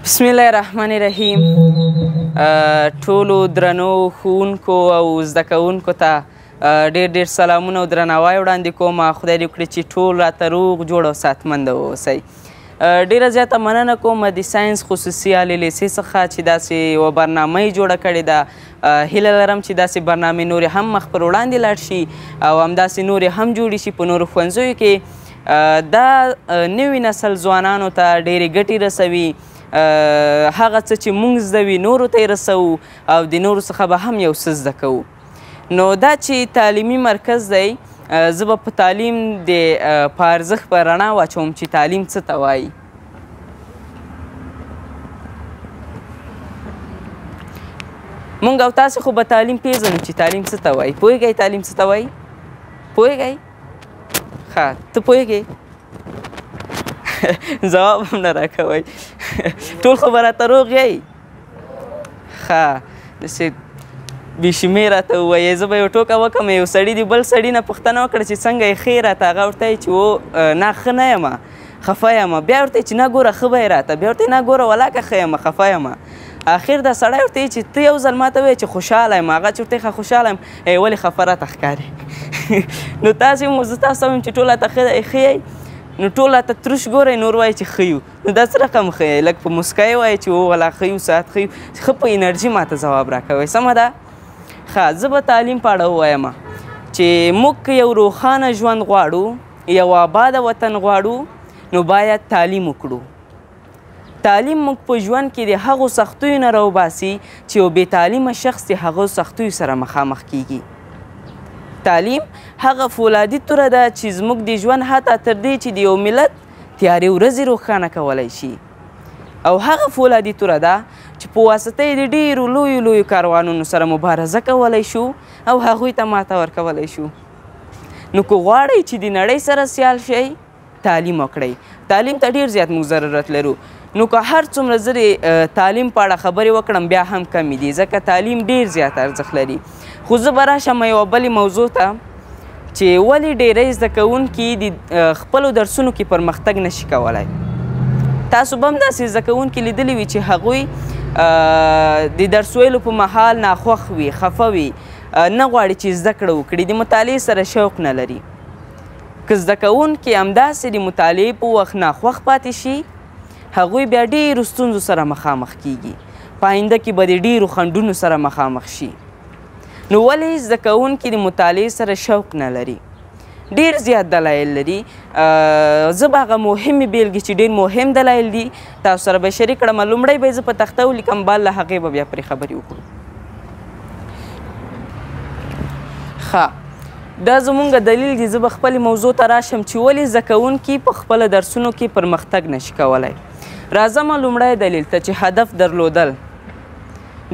بسم الله الرحمن الرحیم. ټولو درنو ښوونکو او زده کوونکو ته ډېر ډېر سلامونه او درناوی وړاندې کوم. خدای دې وکړي چې ټول راته روغ جوړ او صحتمند واوسئ. ډېره زیاته مننه کوم د ساینس خصوصي عالي لیسې څخه چې داسې یوه برنامه یې جوړه کړې ده. هیله لرم چې داسې برنامې نورې هم مخ پر وړاندې لاړ شي او همداسې نورې هم جوړې شي په نورو ښوونځیو کې. دا نوي نسل ځوانانو ته ډېرې ګټې رسوي. هغه څه چې موږ زده وي نورو ته یې رسوو او د نورو څخه به هم یو څه زده کوو. نو دا چې تعلیمي مرکز دی، زه به په تعلیم د په ارزښت به رڼا واچوم چې تعلیم څه ته وایي. موږ او تاسې خو به تعلیم پېژنو چې تعلیم څه ته وایي. پوهېږئ تعلیم څه ته وایي؟ پوهېږئ؟ ښه، ته پوهېږې؟ ځواب هم نه راکوئ. ټول خو به راته روغ یئ؟ ښه، داسې بې شمې راته ووایئ. زه به یو ټوکه وکړم. یو سړي د بل سړي نه پوښتنه وکړه چې څنګه یې؟ ښه راته. هغه ورته وایي چې و نه ښه نه یم، خفه یم. بیا ورته چې نه ګوره ښه به یې راته. بیا ورته نه ګوره ولاکه ښه یم، خفه یم. اخر دا سړی ورته وایي چې ته یو ځل ما ته ووایه چې خوشحاله یم. هغه چې ورته ښه خوشحاله یم، ای ولې خفه راته ښکارې؟ نو تاسې هم زه تاسو ته وایم چې ټول راته ښه یئ، نو ټول راته تروش ګورئ، نور وایي چې ښه یو. نو دا څه رقم ښه یئ؟ لږ په موسکا یې وایي چې و ولا ښه یو، ساعت ښه یو، ښه په انرژي ماته ځواب راکوئ. سمه ده؟ ښه، زه به تعلیم په اړه ووایم چې موږ که یو روښانه ژوند غواړو، یو آباده وطن غواړو، نو باید تعلیم وکړو. تعلیم موږ په ژوند کې د هغو سختیو نه راوباسي چې یو بې تعلیمه شخص د هغو سختیو سره مخامخ کیږي. تعلیم هغه فولادي توره ده چې زموږ د ژوند حتی تر دې چې د یو ملت تیارې ورځې روښانه کولی شي، او هغه فولادي توره ده چې په واسطه یې د ډېرو لویو لویو کاروانونو سره مبارزه کولی شو او هغوی ته ماته ورکولی شو. نو که غواړئ چې د نړۍ سره سیال شئ، تعلیم وکړئ. تعلیم ته ډېر زیات موږ ضرورت لرو. نو که هر څومره زه د تعلیم په اړه خبرې وکړم بیا هم کمې دي، ځکه تعلیم ډېر زیات ارزښت لري. خو زه به راشم یوه بلې موضوع ته چې ولې ډېری زده کوونکي د خپلو درسونو کې پرمختګ نشي کولی. تاسو به هم داسې زده کوونکي لیدلي وي چې هغوی د درس ویلو په مهال ناخوښ وي، خفه وي، نه غواړي چې زده کړه وکړي، د مطالعې سره شوق نه لري. که زده کوونکي همداسې د مطالعې په وخت ناخوښ پاتې شي، هغوی بیا ډېرو ستونزو سره مخامخ کیږي، په آینده کې به د ډېرو خنډونو سره مخامخ شي. نو ولې زده کوونکي د مطالعې سره شوق نه لري؟ ډېر زیات دلایل لري. زه به هغه مهمې بېلګې چې ډېر مهم دلایل دي تاسو سره به شریک کړم. لومړی به یې زه په تخته ولیکم، بل له هغې به بیا پرې خبرې وکړو. ښه، دا زمونږ دلیل دی. زه به خپلې موضوع ته راشم چې ولې زده کوونکي په خپله درسونو کې پرمختګ نشي کولی. راځم لومړی دلیل ته چې هدف درلودل.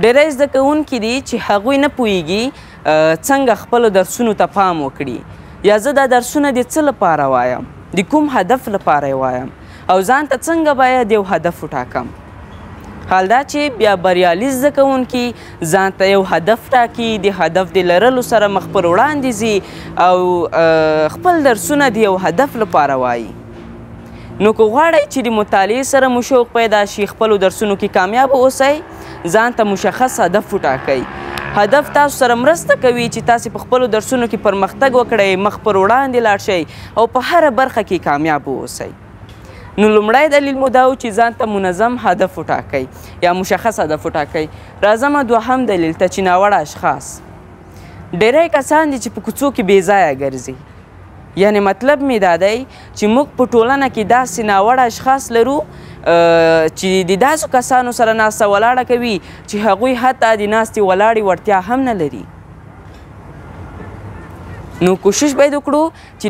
ډېری زده کوونکي دي چې هغوی نه پوهیږي څنګه خپلو درسونو ته پام وکړي، یا زه دا درسونه د څه لپاره وایم، د کوم هدف لپاره یې وایم، او ځان ته څنګه باید یو هدف وټاکم. حال دا چې بیا بریالي زده کوونکي ځان ته یو هدف ټاکي، د هدف د لرلو سره مخ پر وړاندې ځي او خپل درسونه د یو هدف لپاره وایي. نو که غواړئ چې د مطالعې سره مو شوق پیدا شي، خپلو درسونو کې کامیاب اوسئ، ځان ته مشخص هدف وټاکئ. هدف تاسو سره مرسته کوي چې تاسې په خپلو درسونو کې پرمختګ وکړئ، مخ پر وړاندې لاړ شئ او په هره برخه کې کامیاب اوسئ. نو لومړی دلیل مو دا و چې ځان ته منظم هدف وټاکئ یا مشخص هدف وټاکئ. راځم دوهم دلیل ته چې ناوړه اشخاص. ډېری کسان دي چې په کوڅو کې بې ځایه ګرځي. یعنې مطلب مې دا دی چې موږ په ټولنه کې داسې ناوړه اشخاص لرو چې د داسو کسانو سره ناسته ولاړه کوي چې هغوی حتی د ناستې ولاړې وړتیا هم نه لري. نو کوشش باید وکړو چې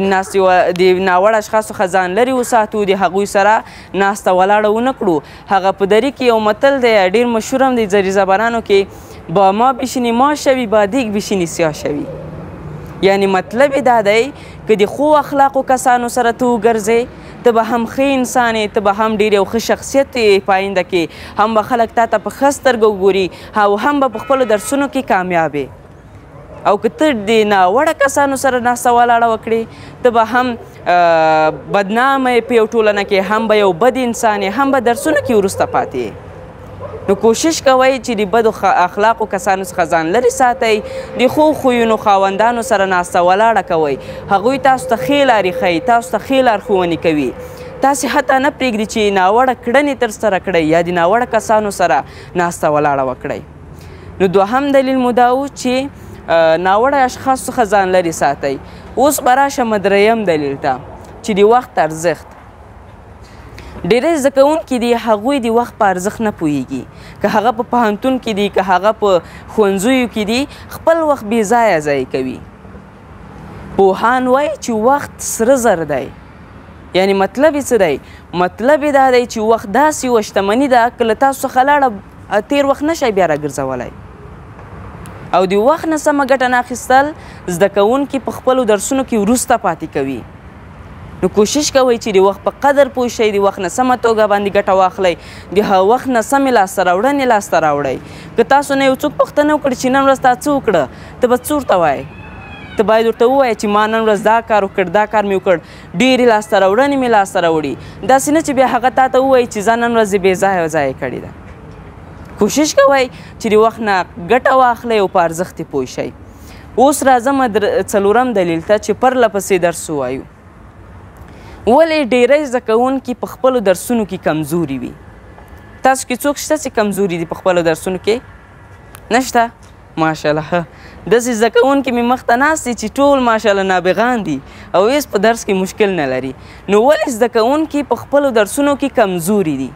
د ناوړه اشخاصو څخه ځان لرې وساتو، د هغوی سره ناسته ولاړه ونه کړو. هغه په دري کې یو متل دی، ډېر مشهور هم دی دري زبانانو کې، با ما بشینی ما شوي، با دیګ بشینی سیاه شوي. یعنې مطلب یې دا دی که د ښو اخلاقو کسانو سره ته وګرځې، ته به هم ښه انسان یې، ته به هم ډېر یو ښه شخصیت یې په آینده کې، هم به خلک تا ته په ښه سترګه وګوري او هم به په خپلو درسونو کې کامیاب یې. او که ته د ناوړه کسانو سره ناسته ولاړه وکړې، ته به هم بدنامه یې په یو ټولنه کې، هم به یو بد انسان یې، هم به درسونو کې وروسته پاتې یې. نو کوشش کوئ چې د بدو اخلاقو کسانو څخه ځان لرې ساتئ، د ښو خویونو خاوندانو سره ناسته ولاړه کوئ. هغوی تاسو ته ښې لارې ښیي، تاسو ته ښې لارښوونې کوي. تاسې حتی نه پرېږدي چې ناوړه کړنې ترسره کړئ یا د ناوړه کسانو سره ناسته ولاړه وکړئ. نو دوهم دلیل مو دا و چې ناوړه اشخاصو څخه ځان لرې ساتئ. اوس به راشم دریم دلیل ته چې د وخت ارزښت. ډېری زده کوونکي دي هغوی د وخت په ارزښت نه پوهیږي، که هغه په پوهنتون کې دي، که هغه په ښوونځیو کې دي، خپل وخت بې ځایه ضایع کوي. پوهان وایي چې وخت سره زر دی. یعنی مطلب یې څه دی؟ مطلب یې دا دی چې وخت داسې یوه شتمني ده که له تاسو څخه لاړه تېر وخت نه شئ بیا راګرځولی. او د وخت نه سمه ګټه نه اخیستل زده کوونکي په خپلو درسونو کې وروسته پاتې کوي. نو کوشش کوئ چې د وخت په قدر پوه شئ، د وخت نه سمه توګه باندې ګټه واخلئ، د هغه وخت نه سمې لاسته راوړنې لاسته راوړئ. که تاسو نه یو څوک پوښتنه وکړي چې نن ورځ تا څه وکړه، ته به څه ورته وایې؟ ته باید ورته ووایې چې ما نن ورځ دا کار وکړ، دا کار مې وکړ، ډېرې لاسته راوړنې مې لاسته راوړي. داسې نه چې بیا هغه تا ته ووایي چې زه نن ورځ یې بې ځایه ضایع کړې ده. کوشش کوئ چې د وخت نه ګټه واخلئ او په ارزښت یې پوه شئ. اوس راځم څلورم دلیل ته چې پرله پسې درس ووایو. ولې ډېری زده کوونکي په خپلو درسونو کې کمزوري وي؟ تاسو کې څوک شته چې کمزوري دي په خپلو درسونو کې؟ نشته؟ ماشاءالله، داسې زده کوونکي مې مخته ناست دي چې ټول ماشاءالله نابغان دي او هېڅ په درس کې مشکل نه لري. نو ولې زده کوونکي په خپلو درسونو کې کمزوري دي؟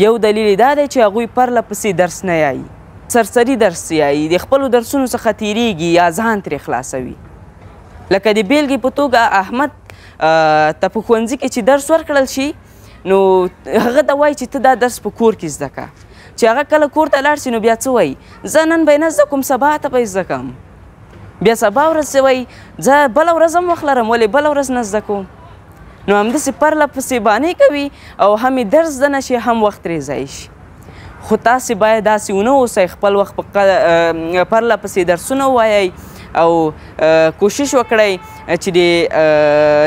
یو دلیل یې دا دی چې هغوی پرله پسې درس نه یایي، سرسري درس یایي، د خپلو درسونو څخه تیریږي یا ځان ترې خلاصوي. لکه د بېلګې په توګه احمد ته په ښوونځي کې چې درس ورکړل شي، نو هغه ته وایي چې ته دا درس په کور کې زده کړه. چې هغه کله کور ته لاړ شي نو بیا څه وایي؟ زه نن به یې نه زده کوم، سبا ته به یې زده کوم. بیا سبا ورځ څه وایي؟ زه بله ورځ هم وخت لرم، ولې بله ورځ نه زده کوم؟ نو همداسې پرله پسې بانې کوي او هم یې درس زده نه شي، هم وخت ترې ضایع شي. خو تاسې باید داسې ونه اوسئ، خپل وخت په پرله پسې درسونه ووایئ او کوشش وکړئ چې د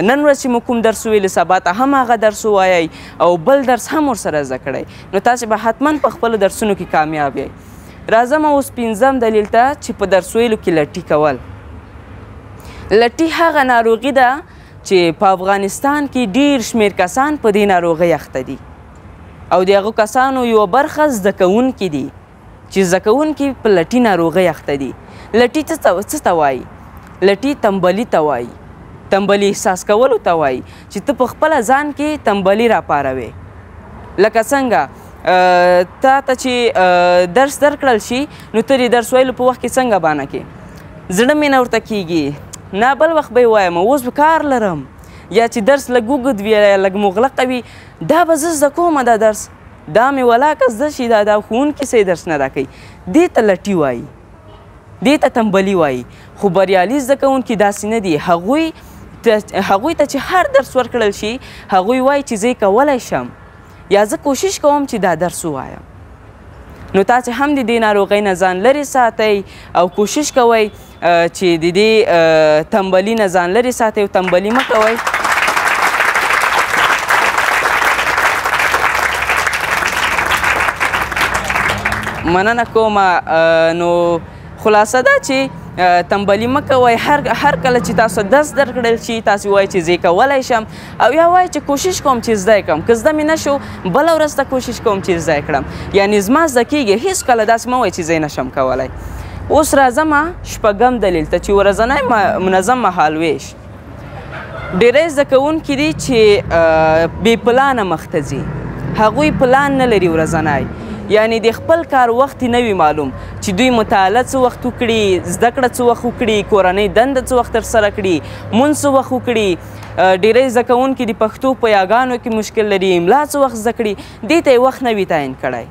نن ورځ چې مو کوم درس وویل سبا ته هم هغه درس ووایئ او بل درس هم ورسره زده کړئ. نو تاسې به حتما په خپلو درسونو کې کامیاب یئ. راځم اوس پنځم دلیل ته چې په درس ویلو کې لټي کول. لټي هغه ناروغي ده چې په افغانستان کې ډیر شمېر کسان په دې ناروغۍ اخته دي او د هغو کسانو یوه برخه زده کوونکي دي چې زده کوونکي په لټي ناروغۍ اخته دي. لټي څه ته وایي؟ لټي تنبلي ته وایي، تنبلي احساس کولو ته وایي چې ته په خپله ځان کې تنبلي راپاروې. لکه څنګه تا ته چې درس درکړل شي نو ته د درس ویلو په وخت کې څنګه بانه کې زړه مې نه ورته کېږي، نه بل وخت به یې وایم، اوس به کار لرم، یا چې درس لږ اوږد وي یا لږ مغلقه وي دا به زه زده کومه، دا درس دا مې ولاکه زده شي، دا ښوونکي څه درس نه راکوي. دې ته لټي وایي، دې ته تنبلي وایي. خو بریالي زده کوونکي داسې نه دي. هغوی ته چې هر درس ورکړل شي هغوی وایي چې زه یې کولی شم یا زه کوشش کوم چې دا درس ووایم. نو تاسې هم د دې ناروغۍ نه ځان لرې ساتئ او کوشش کوئ چې د دې تنبلي نه ځان لرې ساتئ او تنبلي مه کوئ. مننه کومه. نو خلاصه دا چې تنبلي مه کوئ. هر کله چې تاسو درس درکړل شي تاسې وایئ چې زه یې کولی شم او یا وایئ چې کوشش کوم چې زده یې کړم، که زده مې نه شو بله ورځ ته کوشش کوم چې زده یې کړم، یعنې زما زده کېږي. هېڅکله داسې مه وایئ چې زه یې نه شم کولی. اوس راځم شپږم دلیل ته چې ورځنی منظم مهالوېش. ډېری زده کوونکي دي چې بې پلانه مخته ځي، هغوی پلان نه لري ورځنی، یعنی د خپل کار وخت نه وي معلوم چې دوی مطالعه څه وخت وکړي، زده کړه څه وخت وکړي، کورنۍ دنده څه وخت ترسره کړي، مونځ څه وخت وکړي. ډېری زده کوونکي د پښتو په یاګانو کې مشکل لري، املا څه وخت زده کړي، دې ته یې وخت نه وي تعین کړی.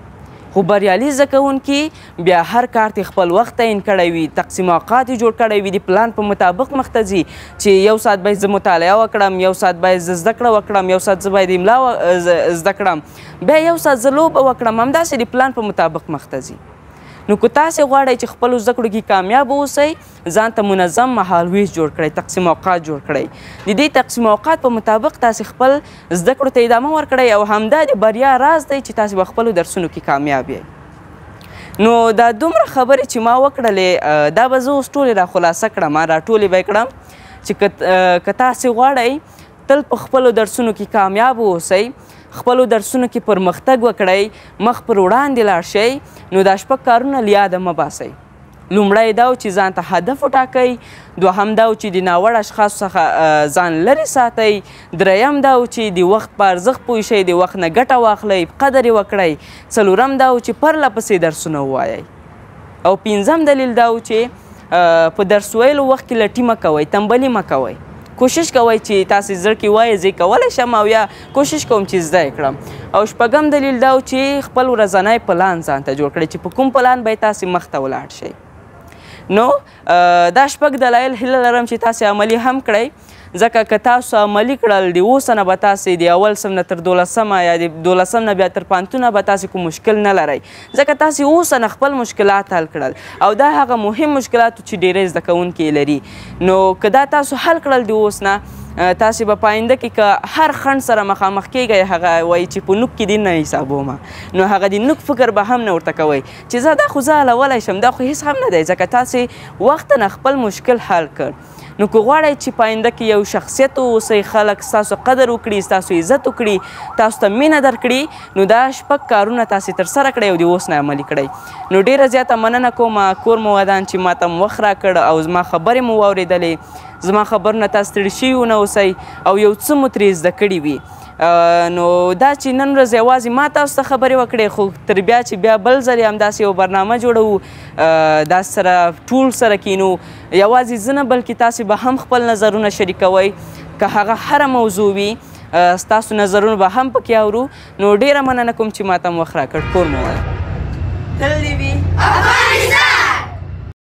خو بریالي زده کوونکي بیا هر کار ته خپل وخت تعین کړی وي، تقسیم اوقات یې جوړ کړی وي، د پلان په مطابق مخته ځي چې یو ساعت باید زه مطالعه وکړم، یو ساعت باید زه زده کړه وکړم، یو ساعت زه باید املا زده کړم، بیا یو ساعت زه لوبه وکړم، همداسې د پلان په مطابق مخته ځي. نو که تاسې غواړئ چې خپلو زده کړو کې کامیاب اوسئ، ځان ته منظم مهالوېش جوړ کړئ، تقسیم اوقات جوړ کړئ. د دې تقسیم اوقات په مطابق تاسې خپل زده کړو ته ادامه ورکړئ او همدا د بریا راز دی چې تاسې به خپلو درسونو کې کامیاب یئ. نو دا دومره خبرې چې ما وکړلې، دا به زه اوس ټولې را خلاصه کړم، را ټولې به یې کړم چې که تاسې غواړئ تل په خپلو درسونو کې کامیاب واوسئ، خپلو درسونو کې پرمختګ وکړئ، مخ پر وړاندې لاړ شئ، نو دا شپږ کارونه له یاده مه باسئ. لومړی دا و چې ځان ته هدف وټاکئ، دوهم دا و چې د ناوړه اشخاصو څخه ځان لرې ساتئ، دریم دا و چې د وخت په ارزښت پوه شئ، د وخت نه ګټه واخلئ، قدر یې وکړئ، څلورم دا و چې پرله پسې درسونه ووایئ، او پنځم دلیل دا و چې په درس ویلو وخت کې لټي مه کوئ، تنبلي مه کوئ، کوشش کوئ چې تاسې زړه کې وایئ زه یې کولی شم او یا کوشش کوم چې زده یې کړم. او شپږم دلیل دا و چې خپل ورځنی پلان ځان ته جوړ کړئ چې په کوم پلان به تاسې مخته ولاړ شئ. نو دا شپږ دلایل هیله لرم چې تاسې عملي هم کړئ، ځکه که تاسو عملي کړل د اوسه نه به تاسې د اول سم نه تر دولسمه یا د دولسم نه بیا تر پوهنتونه به تاسې کوم مشکل نه لرئ، ځکه تاسې اوسه نه خپل مشکلات حل کړل او دا هغه مهم مشکلات چې ډېری زده کوونکي یې لري. نو که دا تاسو حل کړل د اوس نه، تاسې به په آینده کې که هر خنډ سره مخامخ کېږئ، هغه وایي چې په نوک کې دې نه حسابومه، نو هغه د نوک فکر به هم نه ورته کوئ چې زه دا خو زه حلولی شم، دا خو هېڅ هم نه دی، ځکه تاسې وخت نه خپل مشکل حل کړ. نو که غواړئ چې په آینده کې یو شخصیت واوسئ، خلک ستاسو قدر وکړي، ستاسو عزت وکړي، تاسو ته مینه درکړي، نو دا شپږ کارونه تاسې ترسره کړئ او د اوس نه عملي کړئ. نو ډېره زیاته مننه کوم، کور مو ودان چې ما ته مو وخت راکړ او زما خبرې مو واورېدلې، زما خبرونه تاسو ستړي شوي ونه اوسئ او یو څه مو ترې زده کړي وي. نو دا چې نن ورځ یوازې ما تاسو ته خبرې وکړې، خو تر بیا چې بیا بل ځل همداسې یو برنامه جوړوو، داسې سره ټول سره کینو، یوازې زه نه بلکې تاسې به هم خپل نظرونه شریکوئ، که هغه هره موضوع وي ستاسو نظرونه به هم پکې اورو. نو ډېره مننه کوم چې ما ته مو وخت راکړ. کور مو ودان. تل دې وي.